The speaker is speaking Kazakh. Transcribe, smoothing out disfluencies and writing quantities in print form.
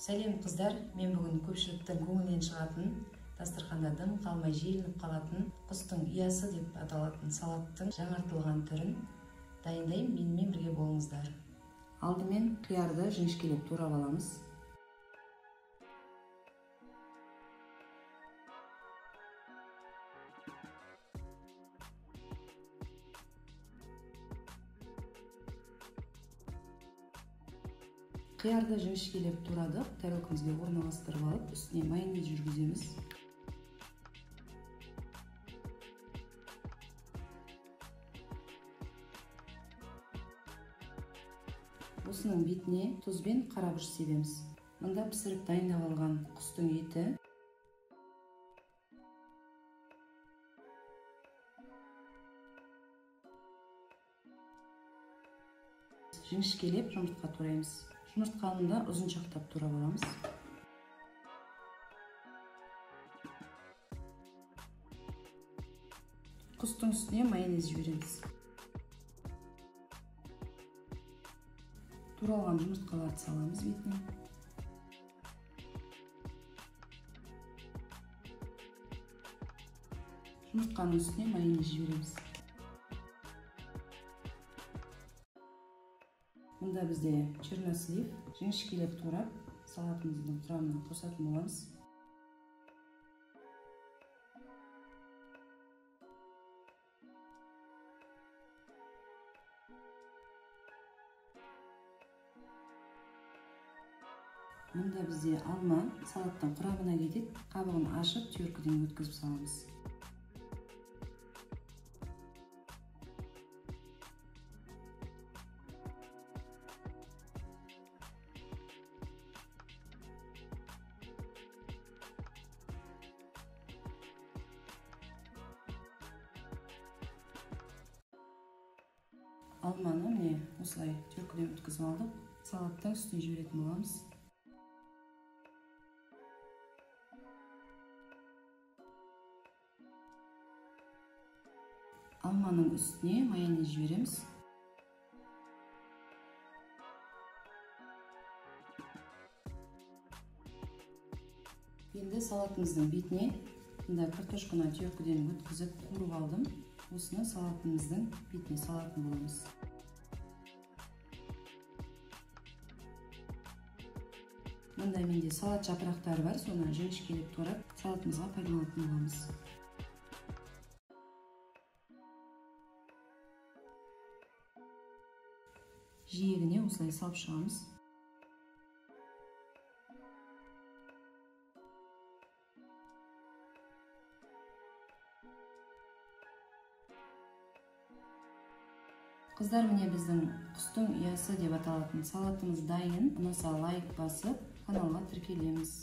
Сәлем қыздар, мен бүгін көпшіліктің көңілінен шығатын, дастарханда дым қалмай желініп қалатын құстың ұясы деп аталатын салаттың жаңартылған түрін дайындаймын. Менімен бірге болыңыздар. Алдымен қиярды жіңішкелеп турап аламыз. Қиярды жіңішкелеп турадық, тарелкамызға орналастырып алып, үстіне майонез жүргіземіз. Осының бетіне тұз бен қара бұрыш себеміз. Мында пісіріп дайындап алған құстың еті. Жіңішкелеп жұмыртқа тураймыз. Жұмыртқаны да ұзыншақтап турап аламыз. Құстың үстіне майонез жібереміз. Туралған жұмыртқаларды саламыз бетіне. Жұмыртқаның үстіне майонез жібереміз. Мұнда бізде чернослив жіңішкелеп турап, салатымыздың құрамына қосатын боламыз. Мұнда бізде алма салаттың құрамына кетеді, қабығын ашып теркіден өткізіп саламыз. Алманы міне осылай теркіден өткізіп алдық. Салаттың үстіне жіберетін боламыз. Алманың үстіне майонез жібереміз. Енді салатымыздың бетіне мында картошканы теркіден өткізіп қуырып алдым. Осыны салатымыздың бетіне салатын боламыз. Мында менде салат жапырақтары бар, соны жіңішкелеп турап салатымызға пайдаланатын боламыз. Жиегіне осылай салып шығамыз. Қыздар, міне біздің құстың ұясы деп аталатын салатымыз дайын. Ұнаса лайк басып, каналға тіркелеміз.